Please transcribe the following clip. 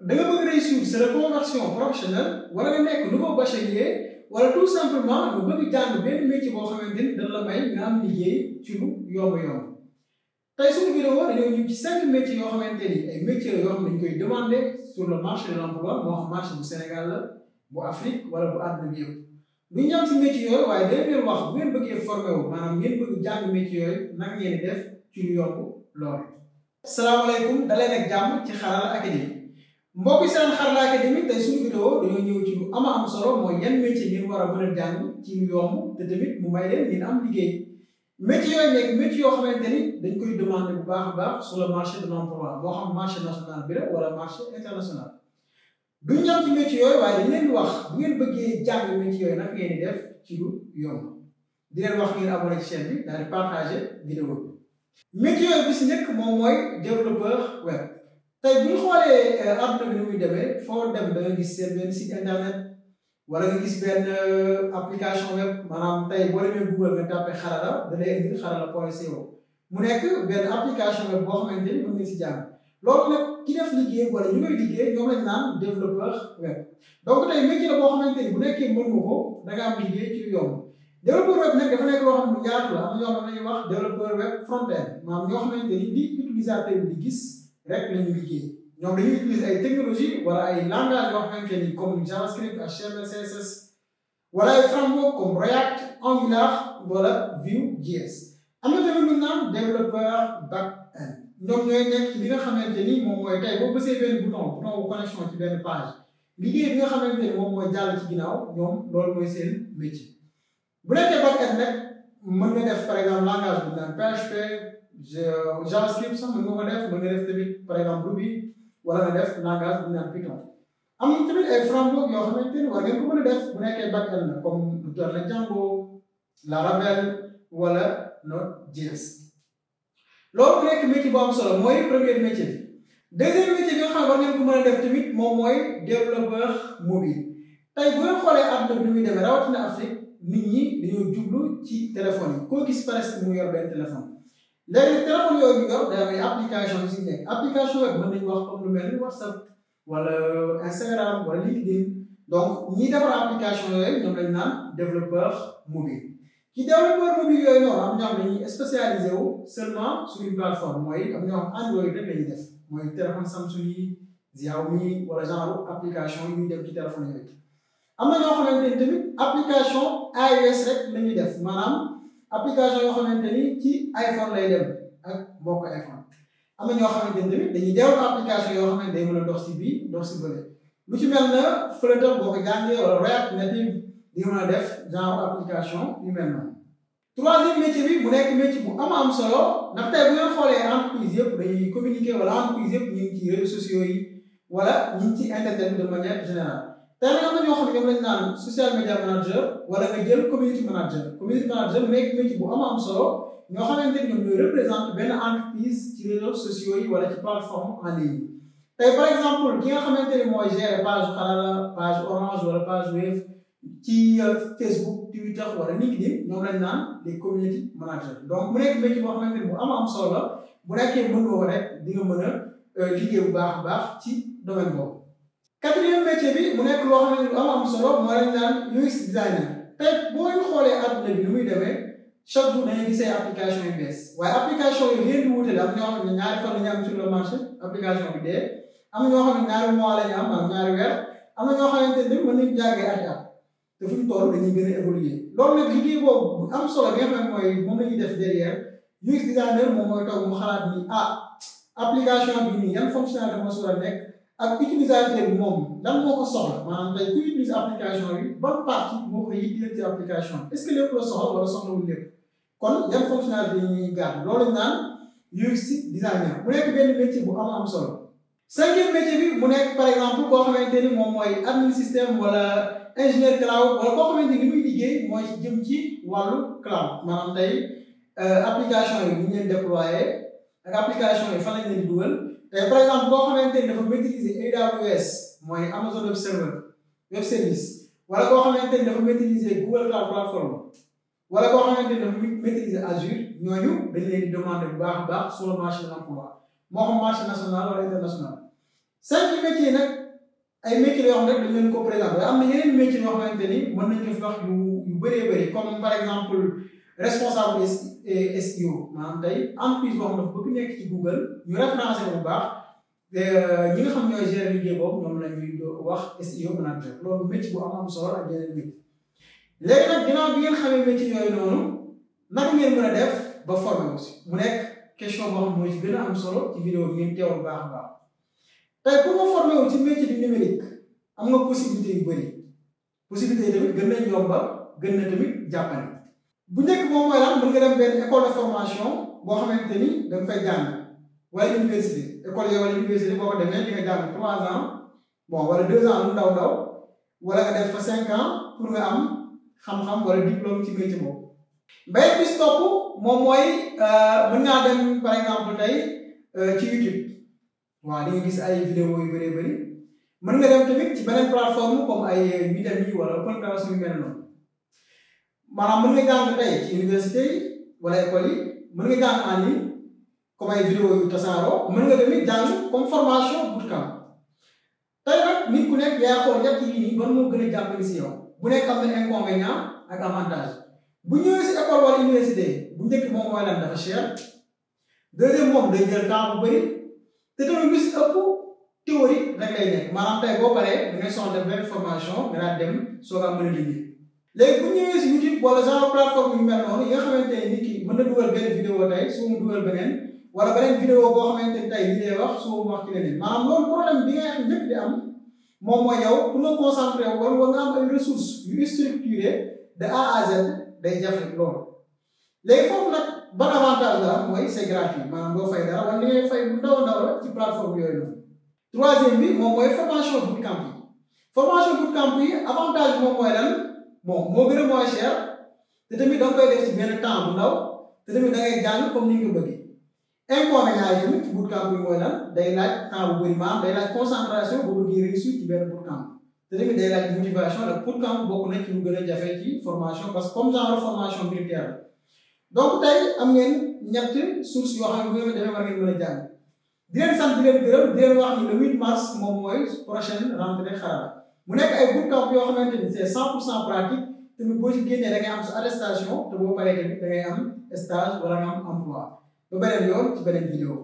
da nga bëgg réussir sa reconversion professionnelle wala nga nekk nouveau bachelier wala tout simplement nga bëgg jàng benn métier boo xamante ni dana la may nga am liggéey ci lu yomb tey suñu vidéo dañoo ñëw ci 5 métiers yoo xamante ni ay métiers la yoo xam ne dañ koy demander sur le marché de l'emploi moo xam marché bu Sénégal la bu Afrique wala bu àdduna bi yëpp ñu ñam ci métiers yooyu waaye dañ leen wax bu ngeen bëggee formé wu maanaam ngeen bëgg jàng métiers yooyu nag ngeen def ci lu yomb lool. salaamaaleykum daleen ak jàmm ci Xarala Academy mbokk yi seen Xarala Academy tey suñu vidéo dañoo ñëw ci lu am solo mooy yan métier ngeen war a mën a jàng ci lu yomb te tamit mu may leen ngeen am liggéey métier yooyu nekk métier yoo xamante ni dañ koy demander bu baax a baax sur le marché de l'emploi moo xam marché national bi la wala marché international duñ ñam ci métier yooyu waaye dañ leen di wax bu ngeen bëggee jàng métier yooyu nag ngeen di def ci lu yomb di leen wax ngeen abonné ci chaîne bi daal di partager vidéo bi métier yooyu bi si nekk moom mooy développeur web tey bu ñu xoolee àdduna bi ni muy demee foo dem da nga gis seen benn site internet wala nga gis benn application web maanaam tey boo demee Google nga tàppe xarala da lay indil xarala.co mu nekk benn application web boo xamante ni mën nga si jàng loolu nag ki def liggéey wala ñu koy liggéey ñoom lañ naan développeur web donc tey métier la boo xamante ni bu nekkee mën nga ko da nga am liggéey ci yomb développeur web nag dafa nekk loo xam ne lu yaatu la am na ñoo xam ne dañuy wax développeur web front-end maanaam ñoo xamante ni li utilisateur bi di gis rek la ñu liggéey ñoom dañuy utiliser ay technologie wala ay langage yoo xamante ni comme JavaScript HTML CSS wala ay framework comme React Angular wala Vue.js am na tamit lu ñu naan développeur back-end ñoom ñooy nekk ci li nga xamante ni moom mooy tey boo bësee benn bouton bu connexion ci benn page liggéey bi nga xamante ni moom mooy jàll ci ginnaaw ñoom loolu mooy seen métier bu nekkee back-end nag mën nga def par exemple langage bu ñu naan PHP JavaScript sax mën nga ko def mën nga def tamit par exemple Ruby wala nga def langage bu ñu naan Python am na tamit ay framework yoo xamante ni war ngeen ko mën a def bu nekkee back-end na comme lu toll na Django Laravel wala Node.js loolu bu nekk métier bu am solo mooy premier métier bi deuxième métier bi nga xam ne war ngeen ko mën a def tamit moom mooy développeur mobile tey bu ngeen xoolee àdduna bi ni muy demee rawatina Afrique nit ñi dañoo jublu ci téléphone yi koo gis presque mu yor benn téléphone léegi téléphone yooyu ñu yor day am ay application yu si nekk application yooyu mën nañu wax comme lu mel ni WhatsApp wala Instagram wala LinkedIn donc ñi defar application yooyu ñoom lañ naan développeur mobile ci développeur mobile yooyu noonu am ñoo xam dañuy spécialisé wu seulement sur une plateforme mooy am ñoo xam Android rek la ñuy def mooy téléphone Samsung yi Xiaomi wala genre application yi ñuy dem ci téléphone yooyu am na ñoo xamante ni tamit application iOS rek la ñuy def maanaam application yoo xamante ni ci iPhone lay dem ak mbokk iPhone am na ñoo xamante ni tamit dañuy développé application yoo xam ne day mën a dox si bii dox si bële lu ci mel na Flutter boo ko jàngee wala React Native di mën a def genre application yu mel noonu. troisième métier bi mu nekk métier bu am solo ndax tey bu ngeen xoolee entreprise yëpp dañuy communiquer wala entreprise yëpp ñu ngi ci réseaux sociaux yi wala ñu ngi ci internet bi de manière générale. tey nag am na ñoo xam ne ñoom lañ naan social media manager wala nga jël community manager mu nekk métier bu am solo ñoo xamante ni ñoom ñooy représenter benn entreprise ci réseaux sociaux yi wala ci plateforme en ligne tey par exemple ki nga xamante ni mooy gérer page Xarala page Orange wala page Wave ci Facebook Twitter wala LinkedIn ñoom lañ naan les community managers donc mu nekk métier boo xamante ni bu am solo la bu nekkee mën nga ko rek di nga mën a liggéey bu baax a baax ci domaine boobu. quatrième métier bi mu nekk loo xam ne lu am solo moo lañ naan UX designer tey boo ñu xoolee àdduna bi ni muy demee chaque jour dañuy gisee application yu bees waaye application yi ngeen di wutale am ñoo xam ne ñaari fan la ñu am sur le marché application bi dee am na ñoo xam ne ñaari mois la ñu am ak ñaari weer am na ñoo xamante ne mën nañu jàngee ati at te fu ñu toll dañuy gën a évoluer loolu nag liggéey boobu bu am solo bi nga xam ne mooy moom la ñuy def derrière UX designer moom mooy toog mu xalaat ni application bi nii yan fonctionnalité moo si war a nekk ak utilisateur bi moom lan moo ko soxla maanaam tey ku utiliser application bi ban partie moo koy yitteel ci application est ce que lépp la soxla wala soxlawul lépp kon yan fonctionnalité yi ñuy gàdd loolu naan UX designer mu nekk benn métier bu am solo. cinquième métier bi mu nekk par exemple koo xamante ni moom mooy admin système wala ingénieur cloud wala koo xamante ni li muy liggéey mooy jëm ci wàllu cloud maanaam tey application yi bu ñu leen déployé ak application yi fan lañ leen di dugal. tey par exemple boo xamante ni dafa maîtriser AWS mooy Amazon Web Service wala koo xamante ni dafa maîtriser Google Cloud Platform wala koo xamante ni dafa maîtriser Azure ñooñu dañ leen di demander bu baax a baax sur le marché de l'emploi moo xam marché national wala international 5 métiers nag ay métiers yoo xam ne rek dañ leen ko présenté waaye am na yeneen métiers yoo xamante ni mën nañ ko fi wax yu bëree bëri comme par exemple responsable SEO maanaam tey entreprise boo xam ne dafa bëgg nekk ci Google ñu référencé bu baax ñi nga xam ñooy gérer liggéey boobu ñoom la ñuy wax SEO manager loolu métier bu am solo ak yeneen métier léegi nag ginnaaw bi ngeen xamee métier yooyu noonu naka ngeen mën a def ba formé aussi mu nekk question boo xam mooy ci gën a am solo ci vidéo bi ngeen teewul baax a baax tey pour nga formé wu ci métier du numérique am nga possibilité yu bëri possibilité yi tamit gën nañ yomba gën na tamit jàppale bu njëkk moom mooy lan mën nga dem benn école de formation boo xamante ni da nga fay jàng wala université école yooyu wala université boo ko demee di nga jàng 3 ans bon wala 2 ans lu ndaw wala nga def fa 5 ans pour nga am xam-xam wala diplôme ci métier boobu. beneen bis topp moom mooy mën ngaa dem par exemple tey ci YouTube waaw di nga gis ay vidéo yu bëree bëri mën nga dem tamit ci beneen plateforme comme ay Udemy wala Open Classroom yu mel noonu maanaam mën nga jàng tey ci université yi wala école yi mën nga jàng en ligne comme ay vidéo yu tasaaroo mën nga tamit jàng comme formation bootcamp tey nag nit ku nekk yaa xool ñett yi nii ban moo gën a jàppale si yow bu nekk am na inconvénient ak avantage bu ñëwee si école wala université bu njëkk moom mooy lan dafa cher deuxième moom day jël temps bu bëri te tamit lu si ëpp théorie rek lay nekk maanaam tey boo paree da ngay soxla def benn formation nga daal dem soo ko mën a liggéey léegi bu ñëwee si YouTube wala genre plateforme yu mel noonu yi nga xamante ne nit ki mën na dugal benn vidéo tey su mu dugal beneen wala beneen vidéo boo xamante ni tey li lay wax su mu wax ci leneen maanaam loolu problème bi nga njëkk di am moom mooy yow pour nga concentrer wala nga am ay ressources yu structuré de A à Z day jafe loolu léegi foofu nag ban avantage la am mooy c'est gratuit maanaam doo fay dara wala li ngay fay bu ndaw la ci plateforme yooyu noonu. troisième bi moom mooy formation bootcamp yi formation bootcamp yi avantage bi moom mooy lan bon moo gën a moins cher te tamit da nga koy def ci benn temps bu ndaw te tamit da ngay jàng comme ni nga ko bëggee. inconvénient yi tamit bootcamp yi mooy lan day laaj temps bu bëri maanaam day laaj concentration boo bëggee réussir ci benn bootcamp te tamit day laaj motivation ak bootcamp bokk na ci lu gën a jafe ci formation parce que comme genre formation militaire la donc tey am ngeen ñett sources yoo xam ne bu ngeen defee war ngeen mën a jàng di leen sant di leen gërëm di leen wax ni le 8 mars moom mooy prochaine rentrée Xarala mu nekk ay bootcamp yoo xamante ni c'est 100% pratique tamit boo ci génnee da ngay am sa attestation te boo paree tamit da ngay am stage wala nga am emploi ba beneen yoon ci beneen vidéo